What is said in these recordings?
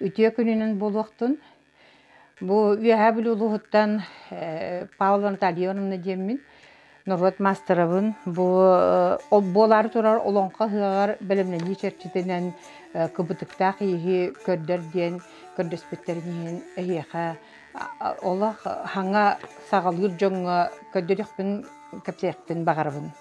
Үтүө күнүнэн буолуохтун. Бу Үөһээ Бүлүү улууһуттан Павлова Наталья Ивановна диэммин, норуот маастарабын. Бу буолаары турар Олоҥхо ыһыаҕар бэлэмнэнии чэрчитинэн кыбытыктаах ииһи көрдөр диэн көрдөспүттэрин иһин эһиэхэ олох хаҥа саҕалыыр дьоҥҥо көрдөрүөхпүн, кэпсиэхпин баҕарабын.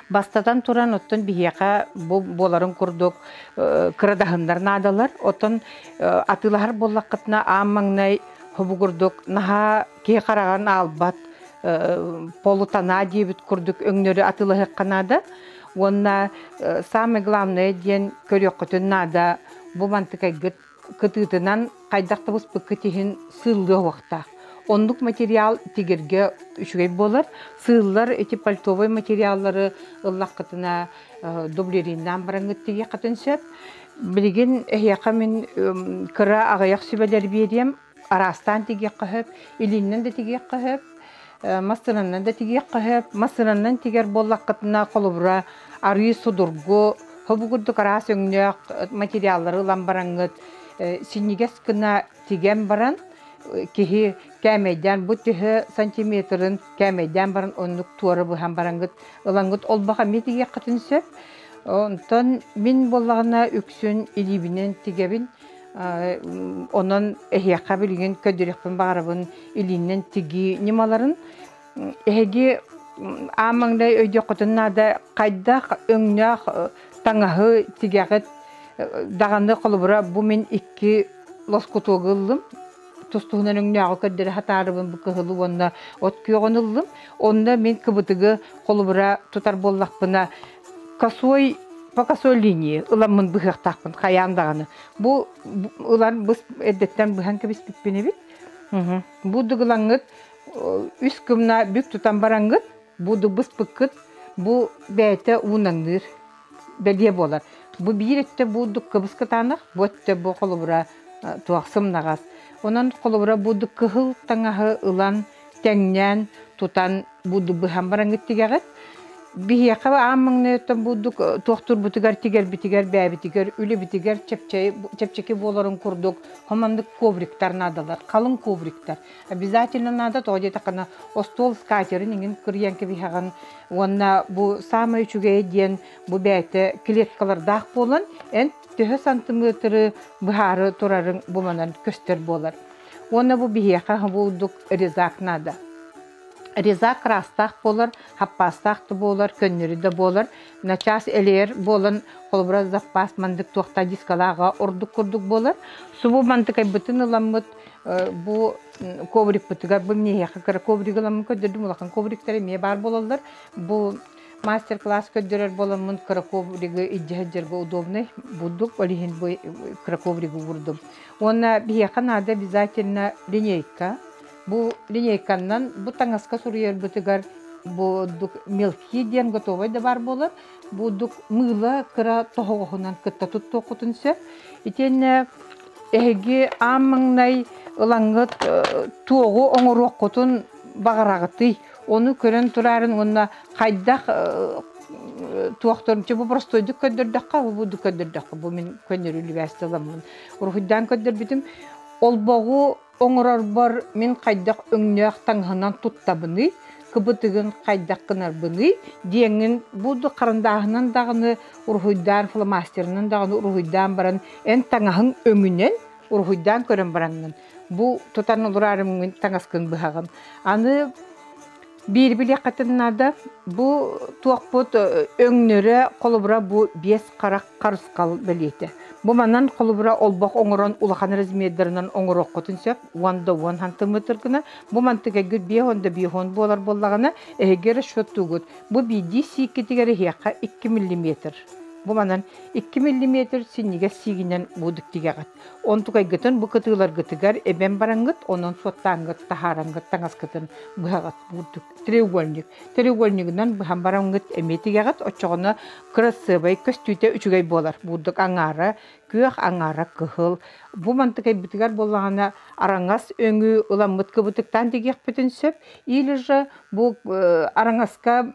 Бастатан туран, оттон биһиэхэ бу буоларын курдук кырадаһыннар наадалар. Оттон атыылаһар буоллаххытына, аан маҥнай хобу курдук наһаа киһи хараҕын аалбат полутона диэбит курдук өҥнөрү атыылаһыахха наада. Уонна самое главное диэн көрүөххүтүн наада бу мантыкайгыт кытыытынан хайдах да буспуккут иһин сыыллыа уохтаах. Оннук материал тигэргэ үчүгэй буолар. Сыыллар ити пальтовай материаллары ыллаххытына дублериннаан бараҥҥыт тигиэххитин сөп. Билигин эһиэхэ мин кыра аҕыйах сүбэлэр биэриэм. Араастаан тигиэххэ сөп, илииннэн да тигиэххэ сөп, массыынанан да тигиэххэ сөп. Массыынанан тигэр буоллаххытына, холобура, арыы судургу, хобу курдук араас өҥнөөх материаллары ылан бараҥҥыт синньигэс гына тигэн баран киһи кээмэйдээн бу төһө сантиметрын кээмэйдээн баран оннук туора быһан бараҥҥыт ылаҥҥыт олбох эмиэ тигиэххитин сөп. Онтон мин буоллаҕына үксүн илиибинэн тигэбин. Онон эһиэхэ билигин көрдөрүөхпүн баҕарабын илиинэн тигии ньымаларын. Эһиги аан маҥнай өйдүөххүтүн наада хайдах өҥнөөх таҥаһы тигэҕит даҕаны холобура бу мин икки лоскутуогу ыллым тус-туһунан өҥнөөҕү көрдөрө сатаарыбын бу кыһылы уонна от күөҕүн ыллым онно мин кыбытыгы холобура тутар буоллахпына косой по косой линии ыламмын быһыахтаахпын хайаан даҕаны бу ылан быс эрдэттэн быһан кэбиспиппин эбит бу дугулаҥҥыт үс кымна бүк тутан бараҥҥыт бу быспыккыт бу бэйэтэ уунаҥныыр бэлиэ буолар бу биир өттө буурдук кыбыс кытаанах бу өттө бу холобура туох сымнаҕас онон холобура буурдук кыһыл таҥаһы ылан тэҥнээн тутан бурдук быһан бараҥҥыт тигэҕит. Биһиэхэ аан маҥнайыттан бурдук туохтуурбутугар, тигэрбитигэр, бэйэбитигэр, үлэбитигэр чэпчэки буоларын курдук хоманнык ковриктар наадалар, халыҥ ковриктар. Обязательно наада, тоҕо диэтэххинэ, остуол скатерын иҥин кырыйан кэбиһэҕин уонна бу саамай үчүгэйэ диэн бу бэйэтэ клеткалардаах буолан, эн төһө сантиметры быһаары турарыҥ бу манан көстөр буолар. Уонна бу биһиэхэ бурдук резак наада. Резак кыраастаах буолар, хаппаастаах да буолар, көннөрү да буолар. Начаас элэйэр буолан, холобура, запас мандык туохта дискалааҕа ордук курдук буолар. Субу мантыкайбытын ыламмыт бу коврикпытыгар, бу миэхэ кыра коврик ыламмын көрдөрдүм, улахан ковриктар эмиэ баар буолаллар. Бу мастер-класс көрдөрөр буоламмын кыра ковригы илдьэ сылдьарга удобный бурдук, ол иһин бу кыра ковригы уурдум. Уонна биһиэхэ наада обязательно линейка. Бу линейканнан бу таҥаска суруйарбытыгар бурдук мелкий диэн готовай да баар буолар. Бурдук мыыла кыра тоһоҕоһунан кытта туттуоххутун сөп. Итиэннэ эһиги аан маҥнай ылаҥҥыт туоҕу оҥоруоххутун баҕараҕытый? Ону көрөн тураарын уонна хайдах туохтарын бу простойдук көрдөрдөххө, бу көрдөрдөххө бу мин көннөрү любээсти ыламмын уруһуйдаан көрдөрбүтүм. Олбоҕу оҥорорбор мин хайдах өҥнөөх таҥаһынан туттабыный, кыбытыгын хайдах гынарбыный диэҥҥин бу харандааһынан даҕаны уруһуйдаан, фломастерынан даҕаны уруһуйдаан баран эн таҥаһыҥ өҥүнэн уруһуйдаан көрөн бараҥҥын бу тутан олораарымҥын таҥаскын быһаҕын. Аны биир билиэххитин наада бу туохпут өҥнөрө холобура бу биэс харах харысхал бэлиэтэ. Бу манан холобура олбох оҥорон улахан размердарынан оҥоруоххутун сөп уон да уон сантиметр гына. Бу мантыгайгыт биэс да биэс буолар буоллаҕына эһиги расчеттуугут. Бу биирдии сииккитигэр эһиэхэ 2 миллиметр. Бу манан 2 миллиметр синньигэс сиигинэн буудук тигэҕит. Онтукайгытын бу кытыыларгытыгар эбэн бараҥҥыт, онон суоттааҥҥыт, таһаараҥҥыт таҥаскытын быһаҕыт бурдук треугольник. Треугольнигынан быһан бараҥҥыт эмиэ тигэҕит, оччоҕуна кырасыабай көстүүтэ үчүгэй буолар. Бурдук аҥаара күөх, аҥаара кыһыл. Бу мантыкайбытыгар буоллаҕына араҥас өҥү ыламмыт кыбытыктаан тигиэхпитин сөп. Или же бу араҥаска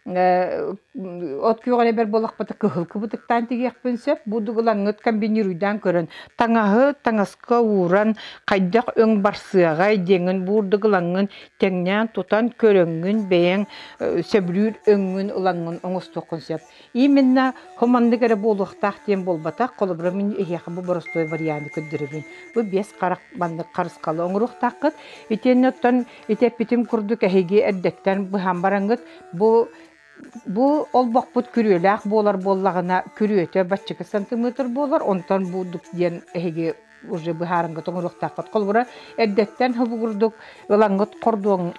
От күөҕэр эбэр буоллахпыта кыһыл кыбытыктаан тигиэхпин сөп. Бу дугулаҥҥыт комбинируйдаан көрөн, таҥаһы таҥаска ууран, хайдах өҥ барсыаҕай диэҥҥин буурдугулаҥҥын тэҥнээн тутан көрөҥҥүн бэйэҥ сөбүлүүр өҥҥүн ылаҥҥын оҥостуоххун сөп. Именно хоманнык эрэ буолуохтаах диэн буолбатах. Холобура, мин эһиэхэ бу боростуой варианы көрдөрөбүн. Бу биэс харах маннык харысхалы оҥоруохтааххыт. Итиэннэ оттон ити эппитим курдук эһиги эрдэттэн быһан бараҥҥыт бу бу олбохпут күрүөлээх буолар буоллаҕына, күрүөтэ баччыка сантиметр буолар, онтон бу диэн эһиги уже быһаарыҥҥыт оҥоруохтааххыт. Холобура, эрдэттэн хобугурдук ылаҥҥыт хордуоҥ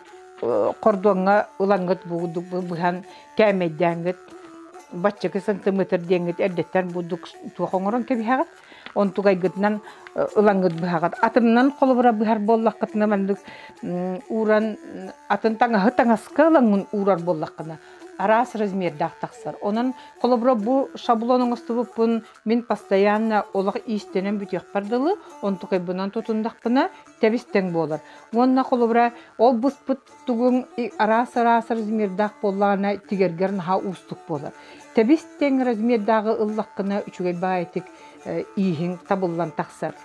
хордуоҥҥа ылаҥҥыт бу быһан кээмэйдээҥҥит баччакы сантиметр диэҥҥит эрдэттэн бурдук туох оҥорон кэбиһэҕит. Онтугайгытынан ылаҥҥыт быһаҕыт. Атынынан холобура быһар буоллаххытына маннык ууран атын таҥаһы таҥаска ылаҥҥын уурар буоллаххына араас размердаах тахсар. Онон холобура бу шаблон оҥостубуппун мин постоянно олох иистэнэн бүтүөхпэр дылы онтукайбынан тутуннахпына тэбис-тэҥ буолар. Уонна холобура ол быспыт тугуҥ араас-араас размердаах буоллаҕына тигэргэр наһаа уустук буолар. Тэбис-тэҥ размердааҕы ыллаххына үчүгэй баайытык ииһиҥ табыллан тахсар.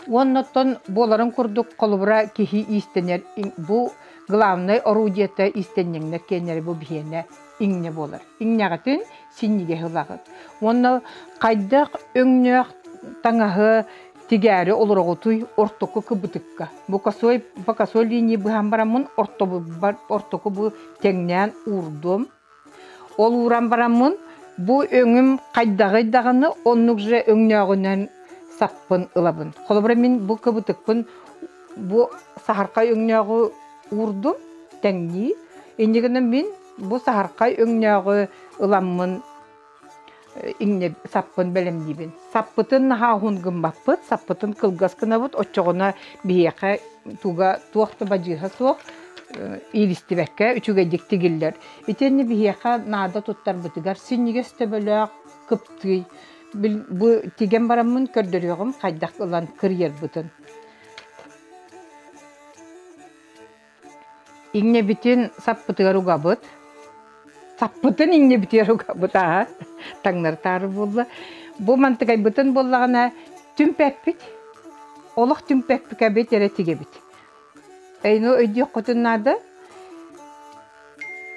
Уонна оттон буоларын курдук холобура киһи иистэнэр бу главнай орудиета иистэнньэҥнэр киэннэрэ бу биһиэнэ иҥнэ буолар. Иҥнэҕитин синньигэһи ылаҕыт. Уонна хайдах өҥнөөх таҥаһы тигээри олороҕутуй ортоку кыбытыкка. Бу косой, по косой линии быһан бараммын ортобубар ортоку бу тэҥнээн уурдум. Ол ууран бараммын бу өҥүм хайдаҕый даҕаны оннук же өҥнөөҕүнэн саппын ылабын. Холобура мин бу кыбытыкпын бу саһархай өҥнөөҕү уурдум тэҥнии. Иннигинэ мин бу саһархай өҥнөөҕү ыламмын иҥнэ саппын бэлэмниибин. Саппытын наһаа уһун гыммаппыт, саппытын кылгас гынабыт, оччоҕуна биһиэхэ туга туох да бадьыыһа суох иилистибэккэ үчүгэйдик тигиллэр. Итиэннэ биһиэхэ наада туттарбытыгар синньигэс төбөлөөх кыптыый бу тигэн бараммын көрдөрүөҕүм хайдах ылан кырыйарбытын. Иҥнэбитин саппытыгар угабыт. Саппытын иҥнэбитигэр угабыт ааһа таҥнары таары буолла. Бу мантыкайбытын буоллаҕына түмпэппит. Олох түмпэппикэбит эрэ тигэбит. Эйну өйдүөххүтүн наада.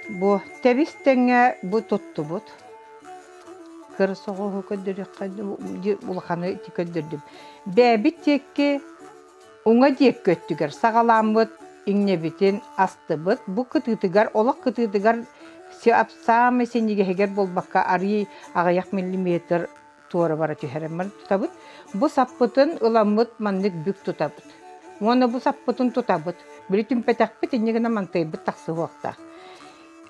Бу тэбис тэҥҥэ бу туттубут. Кыра соҕуһу көрдөрүөххэ улаханы көрдөрдүм. Бэйэбит диэки Уҥа диэки өттүгэр саҕаламмыт иҥнэбитин астыбыт. Бу кытыытыгар, олох кытыытыгар саамай синньигэһигэр буолбакка арыый аҕыйах миллиметр туора бара түһэрэн тутабыт. Бу саппытын ыламмыт маннык бүк тутабыт. Уонна бу саппытын тутабыт. Били түмпэтэхпит инньэ гынан мантайбыт тахсыһыахтаах.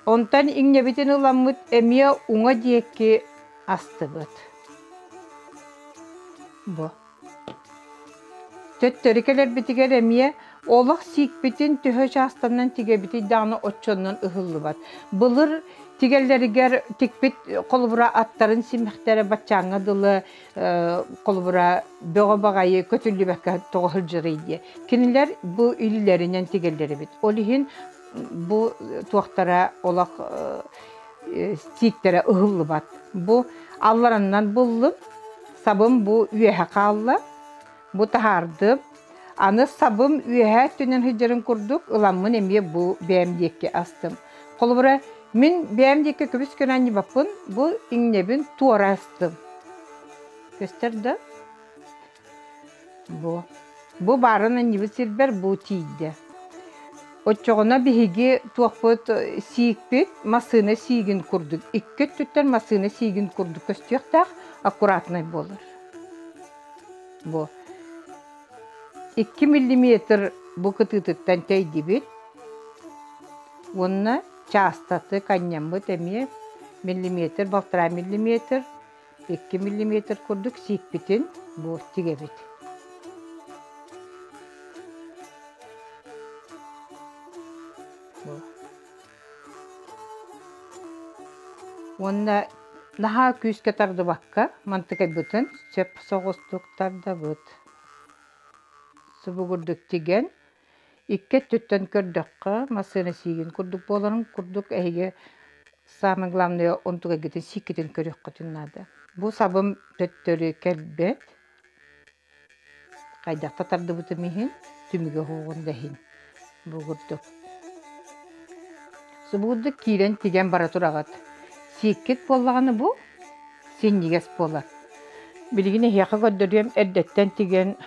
Онтон иҥнэбитин ыламмыт эмиэ уҥа диэки астыбыт. Бу. Төттөрү кэлэрбитигэр эмиэ олох сиикпитин төһө чаастанан тигэбитий даҕаны оччоннон ыһыллыбат. Былыр тигэллэригэр тикпит холобура аттарын симэхтэрэ баччааҥҥа дылы холобура бөҕө баҕайы көтүллүбэккэ тоҕо сылдьарый диye. Кинилэр бу илиилэринэн тигэллэр эбит. Ол иһин бу туохтара олох сииктэрэ ыһыллыбат. Бу аллараннан буллум, сабым бу үөһэ хаалла, бу таһаардым. Аны сабым үөһэ өттүнэн сылдьарын курдук ыламмын эмиэ бу бэйэм диэки астым. Холобура, мин бэйэм диэки көбүс гынан анньыбаппын, бу иҥнэбин туора астым. Көстөр да? Бу. Бу баарын анньыбыт сирбэр бу тиийдэ. Оччоҕуна биһиги туохпут сиикпит массыына сиигин курдук икки өттүттэн массыына сиигин курдук көстүөхтээх аккуратнай буолар. Бу. 2 миллиметр бу кытыытыттан тэйдибит уонна чаастатык анньаммыт эмиэ миллиметр, балтараа миллиметр 2 миллиметр курдук сиикпитин бу тигэбит. Уонна наһаа күүскэ тардыбакка мантыкайбытын сөп соҕустук тардабыт. Субугурдук тигэн икки өттүттэн көрдөххө массыына сиигин курдук буоларын курдук эһиги Самое главное, онтугайгытын сииккитин көрүөххүтүн наада. Бу сабым төттөрү кэлбэт. Хайдах да тардыбытым иһин, түмүгэ уһуоҕун да иһин. Бу курдук. Субу курдук киирэн тигэн бара тураҕыт. Сииккит буоллаҕына бу синньигэс буолар. Билигин эһиэхэ көрдөрүөм эрдэттэн тигэн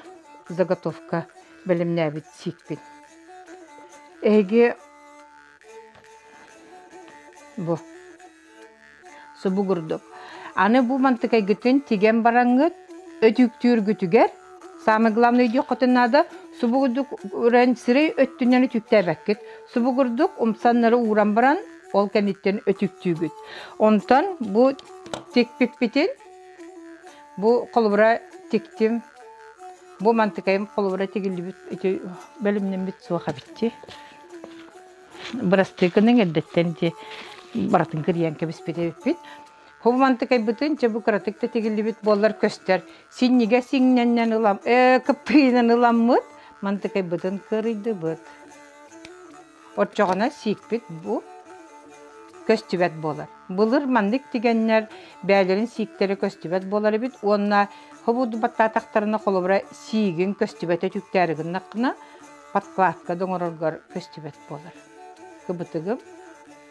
заготовка бэлэмнээбит сиикпин. Эһиги Бу субу курдук. Аны бу мантыкайгытын тигэн бараҥҥыт өтүүктүүргүтүгэр самое главное өйдүөххүтүн наада субу курдук уран сирэй өттүнэн өтүүктээбэккит. Субу курдук умсаннары ууран баран ол кэнниттэн өтүүктүүгүт. Онтон бу тикпиппитин бу холобура тиктим бу мантыкайым холобура тигиллибит ити бэлэмнэммит суох эбитти. Бырастыы гыныҥ эрдэттэн ити барытын кырыйан кэбиспит эбиппит. Бу мантыкайбытын чэ бу кыратык да тигиллибит буоллар көстөр. Синньигэ сиҥнэннэн ылам кыптыйынан ыламмыт мантыкайбытын кырыйдыбыт. Оччоҕуна сиикпит бу көстүбэт буолар. Былыр маннык тигэннэр бээлэрин сииктэрэ көстүбэт буолар эбит уонна хобуду баттаатахтарына холобура сиигин көстүбэтэ түктээри гыннаххына подкладка да оҥороргор көстүбэт буолар. Кыбытыгым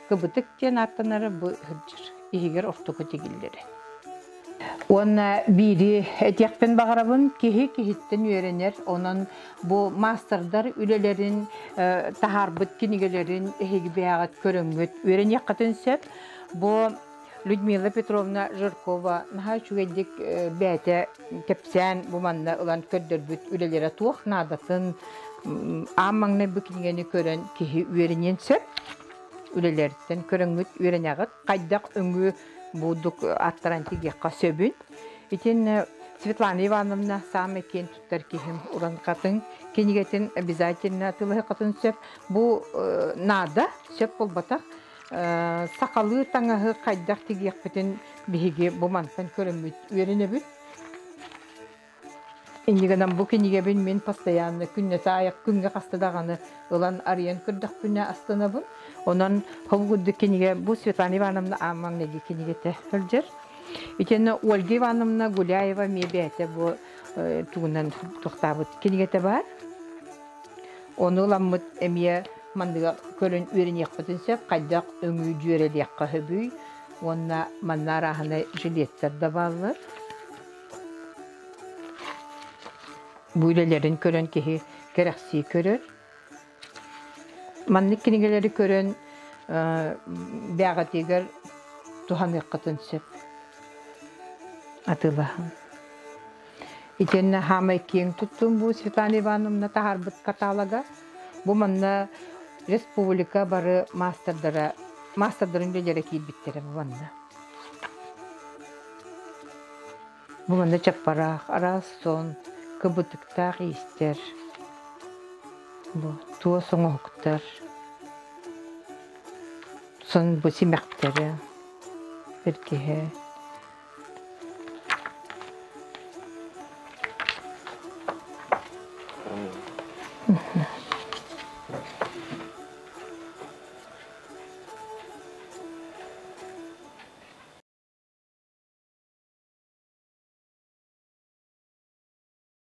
кыбытык диэн ааттанара бу сылдьар. Иһигэр ортоку тигиллэрэ. Уонна биири этиэхпин баҕарабын, киһи киһиттэн үөрэнэр, онон бу маастардар үлэлэрин таһаарбыт кинигэлэрин эһиги бэйэҕит көрөҥҥүт үөрэниэххитин сөп. Бу Людмила Петровна Жиркова наһаа үчүгэйдик бэйэтэ кэпсээн бу манна ылан көрдөрбүт үлэлэрэ туох наадатын аан маҥнай бу кинигэни көрөн киһи үөрэниэн сөп. Үлэлэриттэн көрөҥҥүт үөрэнэҕит. Хайдах өҥү бурдук аттаран тигиэххэ сөбүн. Итиннэ Светлана Ивановна саамай киэн туттар киһим Уран Хатыҥ кинигэтин обязательно тылыһыкатын сөп. Бу наада, сөп буолбатах. Сахалыы таҥаһы хайдах тигиэхпитин биһиги бу мантан көрөммүт үөрэнэбит. Инньэ гынан бу кинигэбин мин постоянно күннэтэ аайы күҥҥэ хаста даҕаны ылан арыйан көрдөхпүнэ астынабын. Онон ол курдук кинигэ бу Светлана Ивановна аан маҥнайгы кинигэтэ сылдьар. Итиэннэ Ольга Ивановна Гуляева эмиэ бэйэтэ бу тугунан туохтаабыт кинигэтэ баар. Ону ыламмыт эмиэ манныга көрөн үөрэниэхпитин сөп, хайдах өҥүү дьүөрэлиэххэ сөбүй уонна манна арааһынай жилеттэр да бааллар. Бу үлэлэрин көрөн киһи кэрэхсии көрөр. Маннык кинигэлэри көрөн бэҕэтигэр туһаныаххытын сөп. Атыылаһын. Итиэннэ хаамай киэҥ туттум бу Светлана Ивановна таһаарбыт каталога. Бу манна республика бары маастардара маастардарын үлэлэрэ киирбиттэрэ бу манна. Бу манна чаппараах, араас сон, кыбытыктаах иистэр, бу туос оҥоһуктар, сон бу симэхтэрэ, бэргэһэ.